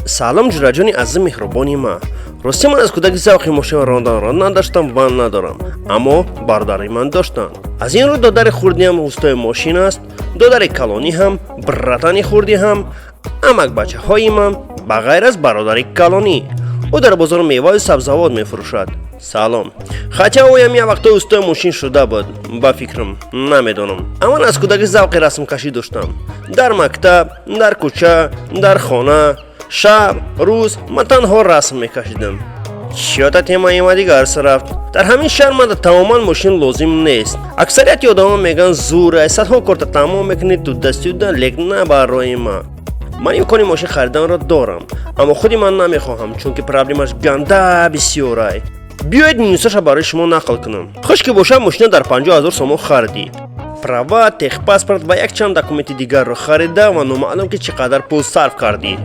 Салом, ҷураҷони азиз, меҳрубони ман. Ростӣ, ман аз кӯдаки завқи мошин ронданро надоштам ва надорам, аммо бародари ман доштанд. Аз ин рӯ додари хурдиам устои мошин аст, додари калонӣ ҳам, братани хурдӣ ҳам, амак бачаҳои ман, ба ғайр аз бародари калонӣ. Ӯ дар бозор меваю сабзавот мефурӯшад. Салом. Хотя ӯям як вақто устои мошин шуда буд, ба фикрам, намедонам. Аман аз кӯдаки завқи расмкашӣ доштам. Дар мактаб, дар кӯча, дар хона, шаб, рӯз ман танҳо расм мекашидам. Чиёта темаи ма дигар рафт. Дар ҳамин шаҳр манда тамоман мошин лозим нест. Аксарияти одамон мегӯянд, зӯрай, садҳо корта тамом мекунӣ, туда-сюда, лек на барои ман. Ман имкони мошин хариданро дорам, аммо худи ман намехоҳам, чунки проблемаш ганда бисёрай. Биёед, минусаша барои шумо нақл кунам. Хуш ки бошад, мошина дар 50 000 сомон харидӣ, права, техпаспорт ва якчанд документи дигарро харида ва номаълум ки чӣ қадар пул сарф кардӣ.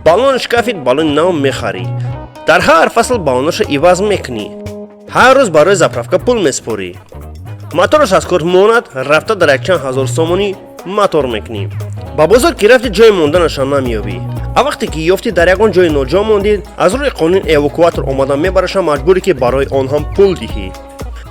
Баллон шкафид, баллони нав мехарӣ. Дар ҳар фасл баллонаша иваз мекунӣ. Ҳар рӯз барои заправка пул месупорӣ. Мотораш аз кор монад, рафта дар якчанд ҳазор сомонӣ мотор мекунӣ. Ба бозор ки рафти, ҷои монданаша намеёбӣ, а вақте ки ёфтӣ, дар ягон ҷои ноҷо мондид, аз рӯи қонун эвакуатор омада мебараша, маҷбурӣ ки барои он ҳам пул диҳӣ.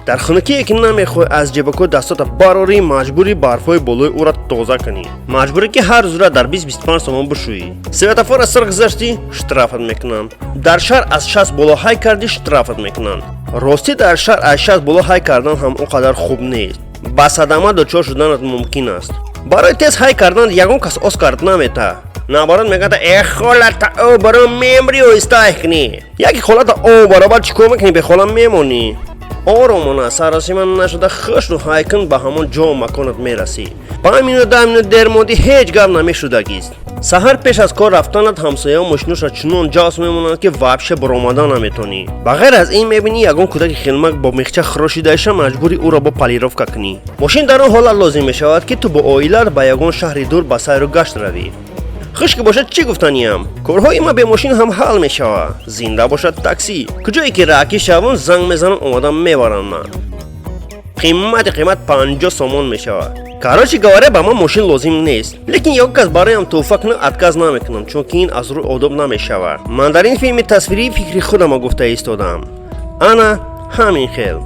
Дар хунукие ки намехоҳӣ аз ҷебакҳои дастата барорӣ, маҷбурӣ барфҳои болои ӯра тоза кунӣ. Маҷбурӣ ки ҳар рӯзра дар 20-25 сомон бишӯӣ. Светофора сирқ гузаштӣ, штрафат мекунанд. Дар шаҳр аз 60 боло ҳай кардӣ, штрафат мекунанд. Ростӣ, дар шаҳр аз 60 боло ҳай кардан ҳам он қадар хуб нест, ба садама дучор шуданат мумкин аст. Барои тез ҳай кардан ягон кас оскарт намета, наоборот, мегӯяд: «Э, холата о баро, мемри, оҳиста кунӣ». Яке холата о баробар чӣ кор мекунӣ? Бехола мемонӣ. Оромона, саросима нашуда, хушрӯ ҳай кун, ба ҳамон ҷо маконат мерасӣ. 5 минут, 10 минут дер мондӣ, ҳеҷ гап намешудагист. Саҳар пеш аз кор рафтанат ҳамсояҳо мошиноша чунон ҷавс мемонанд, ки вообще баромада наметонӣ. Ба ғайр аз ин, мебинӣ, ягон кӯдаки хилмак бо мехча хирошидаиша, маҷбурӣ ӯро бо полировка кунӣ. Мошин дар он ҳолат лозим мешавад, ки ту бо оилат ба ягон шаҳри дур ба сайру гашт равӣ. Хуш ки бошад, чӣ гуфтаниям? Корҳои ма бе мошин ҳам ҳал мешавад. Зинда бошад таксӣ! Куҷое ки раъкӣ шавам, занг мезанам, омада мебаранд ман. Қимати қимат 50 сомон мешавад. Короче говоря, ба ман мошин лозим нест, лекин ягон кас бароям тӯҳфа кунад, отказ намекунам, чунки ин аз рӯи одоб намешавад. Ман дар ин филми тасвирӣ фикри худама гуфта истодам. Ана ҳамин хел.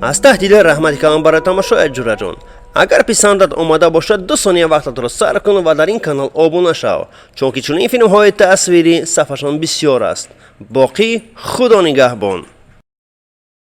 Аз таҳти дил раҳмати калон барои тамошоят, ҷураҷон. Агар писандат омада бошад, 2 сония вақтатро сарф кун ва дар ин канал обуна шав, чунки чунин филмҳои тасвирӣ сафашон бисёр аст. Боқӣ худо нигаҳбон.